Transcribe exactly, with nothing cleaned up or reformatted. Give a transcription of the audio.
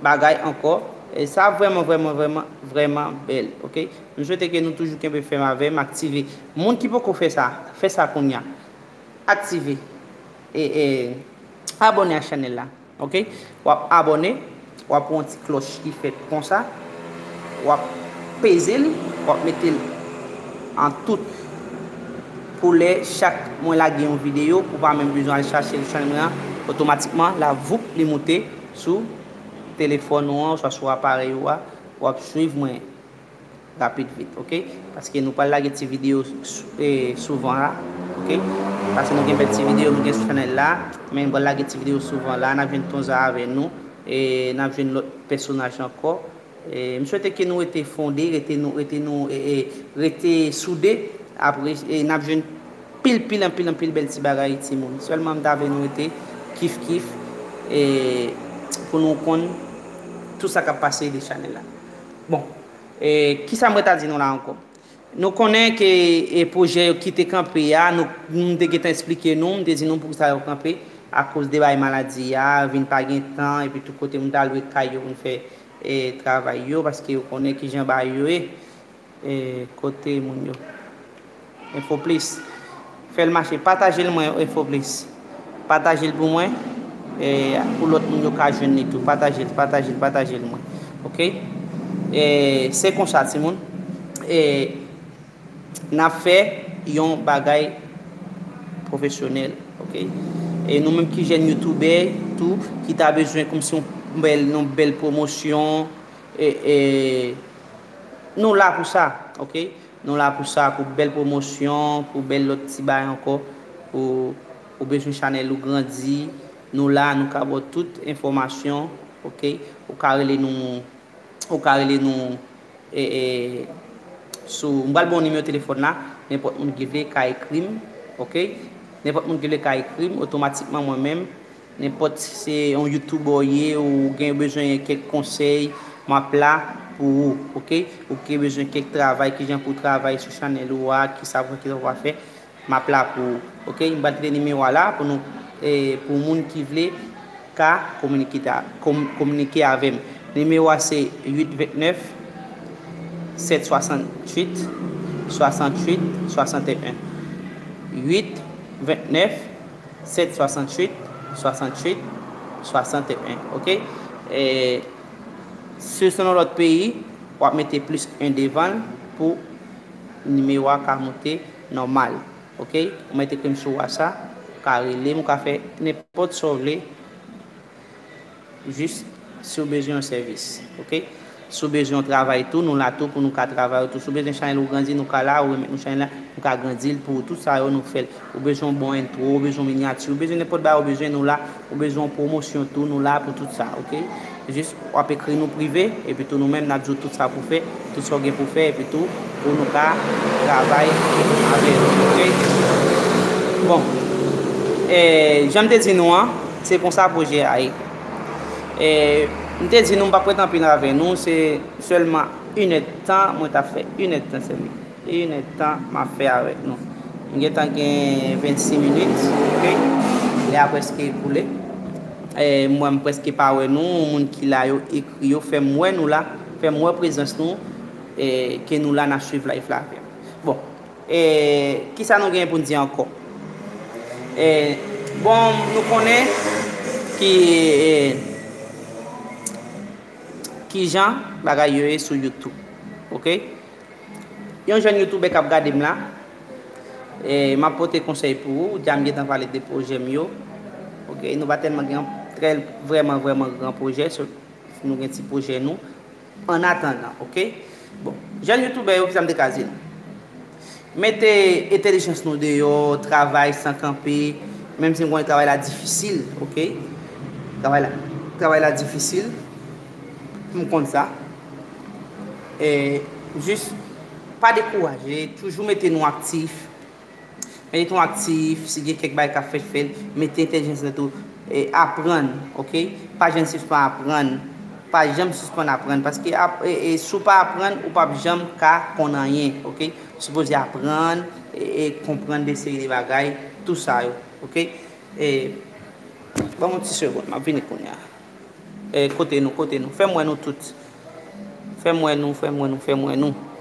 bagay ankò. E sa vrèman, vrèman, vrèman, vrèman bèl, oke? M swete ke nou toujou kenbe fèm avè m, aktive. Moun ki poko fè sa, fè sa kounye a. Aktive. E, e, abòne a chanèl la, oke? W ap abòne, w ap wè yon ti klòch ki fèt konsa. W ap peze l, w ap mete l an tout pou lè chak mwen lage yon videyo, pou pa menm bezwen al chache chanèl mwen an, otomatikman, la, voup, li moute sou telefòn ou an, oswa sou aparèy ou a, w ap swiv mwen rapid vit, oke? Paske nou pral lage ti videyo sou-, e, souvan la, oke? Paske nou gen bèl ti videyo nou gen sou chanèl la, men nou pral lage ti videyo souvan la, n ap jwenn Tonza avè nou, e n ap jwenn lòt pèsonaj ankò. E, m swete ke nou rete fonde, rete nou, rete nou, e, e, rete soude. Apre, e, n ap jwenn pil, pil, anpil, anpil bèl ti bagay, timoun. Sèlman m ta vle nou rete kif, kif, e, pou nou konn tout sa k ap pase de chanèl la. Bon, e, kisa m reta di nou la ankò? Nou konnen ke, e, pwojè yo ki te kanpe a, nou, m te gentan eksplike nou, m te di nou poukisa yo kanpe, akoz de bagay maladi a, vin pa gen tan, epi tout kote moun ta lwe kay yo pou n fè, e, travay yo, paske yo konnen kijan bagay yo ye. E, kote moun yo? Info Plis. Fè l mache. Pataje l mwen, Info Plis. Pataje l pou mwen. E, pou lòt moun yo ka jwenn li tou. Pataje l, pataje l, pataje l mwen. Oke? E, se konsa, timoun. E, n ap fè yon bagay pwofesyonèl, oke? E nou menm ki jèn youtubè tou, ki ta bezwen kòmsi yon bèl, yon bèl pwomosyon, e, e, nou la pou sa, oke? Nou la pou sa, pou bèl pwomosyon, pou bèl lòt ti bagay ankò, pou ou bezwen chanèl ou grandi, nou la, nou ka ba w tout enfòmasyon, oke? Ou ka rele nou, ou ka rele nou, e, e, sou, m pral ba w nimewo telefòn la, nenpòt moun ki vle ka ekri m, oke? Nenpòt moun ki vle ka ekri m, otomatikman mwen menm, nenpòt si se yon youtubè w ye, ou gen bezwen kèk konsèy, m ap la pou ou, oke? Ou ki bezwen kèk travay, kijan pou w travay sou chanèl ou a, kisa pou, kisa pou w pa fè, m ap la pou ou, oke? M pral kite nimewo a la pou nou, e, pou moun ki vle ka kominike ta-, kom-, kominike avè m. Nimewo a se uit vennèf, sèt swasanntuit, swasanntuit, swasanteyen. Uit vennèf, sèt swasanntuit, swasanntuit, swasanteyen, oke? E, si w se nan lòt peyi, w ap mete plis en devan l pou nimewo a ka moute nòmal, oke? Ou mèt ekri m sou WhatsApp, ou ka rele m, ou ka fè nenpòt sa w vle. Jis si w bezwen yon sèvis, oke? Si w bezwen yon travay tou, nou la tou pou nou ka travay ou tou. Si w bezwen chanèl ou grandi, nou ka la, ou remèt nou chanèl la, nou ka grandi l pou ou. Tout sa yo, nou fè l. Ou bezwen yon bon entwo, ou bezwen yon minyati, ou bezwen nenpòt bagay ou bezwen, nou la. Ou bezwen yon pwomosyon tou, nou la pou tout sa, oke? Jis w ap ekri nou prive, epi tou nou menm n ap di w tout sa pou fè, tout sa w gen pou fè, epi tou pou nou ka travay avè w, oke? Bon, e, jan m te di nou an, se konsa pwojè a ye. E, m te di nou m p ap ret anpil avè nou, se sèlman inèdtan mwen t ap fè, inèdtan sèlman. Inèdtan m ap fè avèk nou. M gentan gen vennsis minit, oke? Lè a prèske ekoule. E, m wè m prèske pa wè nou, moun ki la yo ekri yo, fè m wè nou la, fè m wè prezans nou, e, ke nou la n ap swiv live la avè m. Bon, e, kisa nou gen pou n di ankò? E, bon, nou konnen ki, e, kijan bagay yo ye sou YouTube, oke? Yon jèn youtubè k ap gade m la, e, m ap pote konsèy pou ou, ou deja m gentan pale de pwojè m yo, oke? Nou pa tèlman gen yon trè, vrèman, vrèman gran pwojè, so, nou gen ti pwojè nou, an atandan, oke? Bon, jèn youtubè yo, kisa m te ka di nou? Mete entèlijans nou deyò, travay san kanpe, menm si m konnen travay la difisil, oke? Travay la, travay la difisil, m konn sa. E, jis, pa dekouraje, toujou mete nou aktif. Mete nou aktif, si gen kèk bagay k ap fèt, fè l, mete entèlijans nan tou, e, aprann, oke? Pa janm sispann aprann, pa janm sispann aprann, paske ap-, e, e, si w pa aprann, ou p ap janm ka konn anyen, oke? Ou sipoze aprann, e, e, konprann de seri de bagay, tou sa yo, oke? E, ban m yon ti segonn, m ap vini kounye a. Eh, kote nou, kote nou? Fè m wè nou tout. Fè m wè nou, fè m wè nou, fè m wè nou.